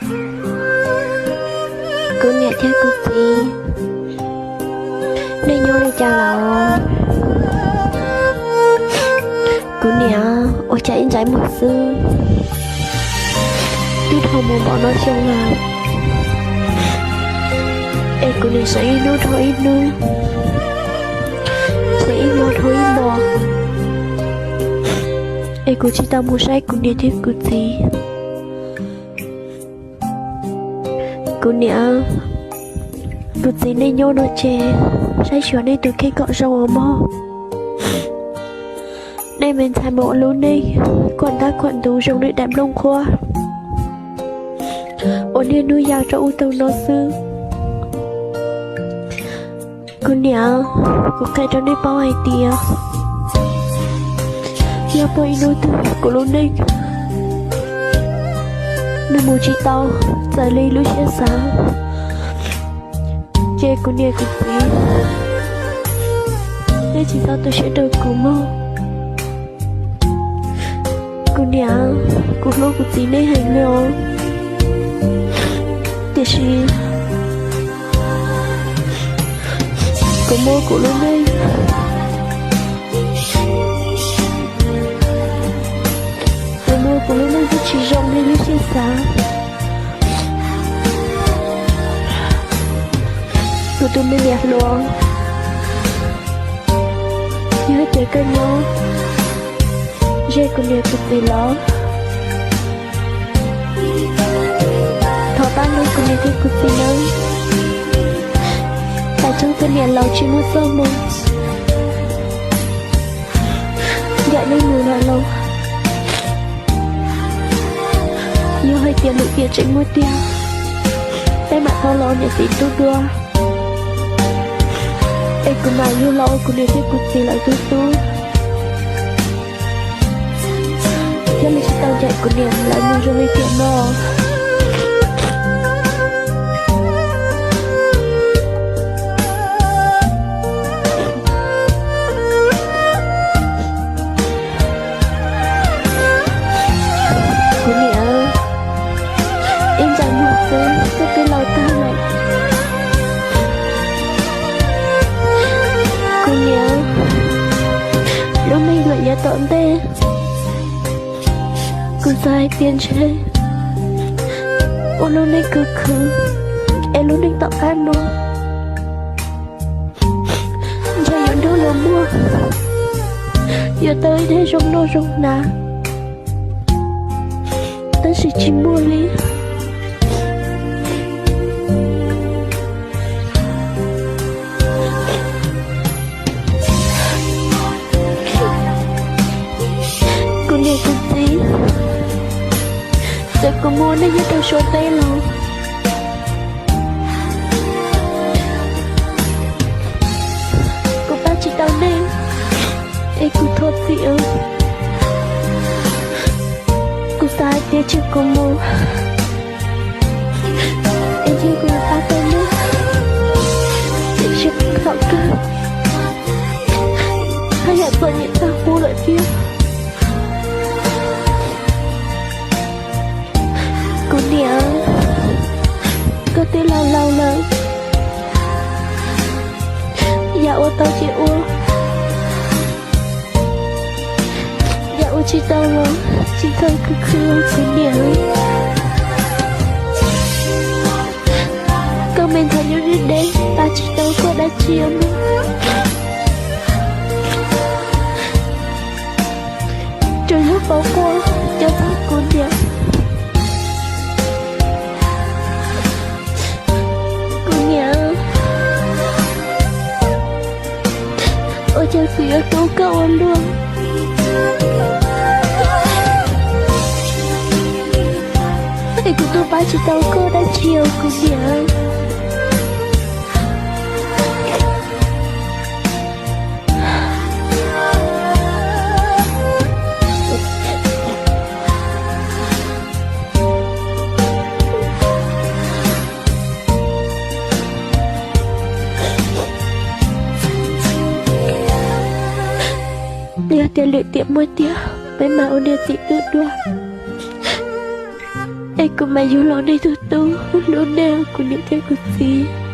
Kuv niam thiab kuv txiv, nej nyob li cas lawm? Kuv niam, ua cas ib ntsais muag xwb, twb dhau mus npaum no xyoo lawm, es kuv niam seem ib hnub dhau ib hnub, seem ib hmo dhau ib hmo, es kuv tsis tau mus saib kuv niam thiab kuv txiv. Kuv niam, kuv txiv, nej nyob no ces saib xyuas nej tus kheej kom zoo os mog. Nej me ntxhais mus ua lub neej khuam ntab khuam ntuv zoo li daim nplooj qhuab uas niaj hnub ya rau ub rau no xwb. Kuv niam, kuv qhia rau nej paub hais tias yog muaj ib hnub twg kuv lub neej nws mus tsis tau raws li lub siab xav, ces kuv niam kuv txiv, nej tsis txhob tu siab rau kuv mog. Kuv niam, kuv hlub kuv txiv nej heev li os, tiam sis kuv muaj kuv lub neej, kuv muaj kuv lub neej twb tsis zoo li lub siab xav. Kuv tus me niam hluas, yog tias koj nyob ze kuv niam kuv txiv los thov pab hlub kuv niam thiab kuv txiv nawb. Tam tsoov tus niam laus tsis muaj txoj hmoo ncaim nej mus lawm los, yog hais tias lwm tiam tseem muaj tiag, peb mam thov los niam txiv tub dua, es kuv mam yug los ua kuv niam thiab kuv txiv lawv tub tub. Thiaj li tsis tau ncaim kuv niam lawv mus zoo li tiam no. Kuv niam, ib ntsais muag xwb koj twb laus tag lawm. Kuv niam, lub neej yuam yav tom ntej, kuv xav hais tias ntshe ua lub neej khwv khwv, es lub neej tom qab no ntshe yuav nrog luag muaj, yuav tau ib daim zoo noj zoo hnav, tab sis tsis muaj li. Kuv niam kuv txiv, txawm kuv mus ua neej nyob rau Suav teb los kuv pab tsis tau nej, es kuv thov txim. Kuv xav hais tias cia kuv mus, es cia kuv pab tau nej, tiam sis thaum kawg haj yam txom nyem tag huv lawm thiab. Kuv niam, koj twb laus laus lawm, yam ua tau ces ua, yam ua tsis tau los tsis txhob khwv khwv kuv niam. Koj me ntxhais nyob deb deb pab tsis tau koj dab tsi os mog. Tsuas yog paub quaj coj txog kuv niam. Kuv niam, ua cas kuv yuav tu koj ua luaj, es kuv twb pab tsis tau koj dab tsi os kuv niam. Yog tias lwm tiam muaj tiag, peb mam ua niam txiv tub dua. Kuv mas yug los nej tug tub hlub nej, kuv niam thiab kuv txiv.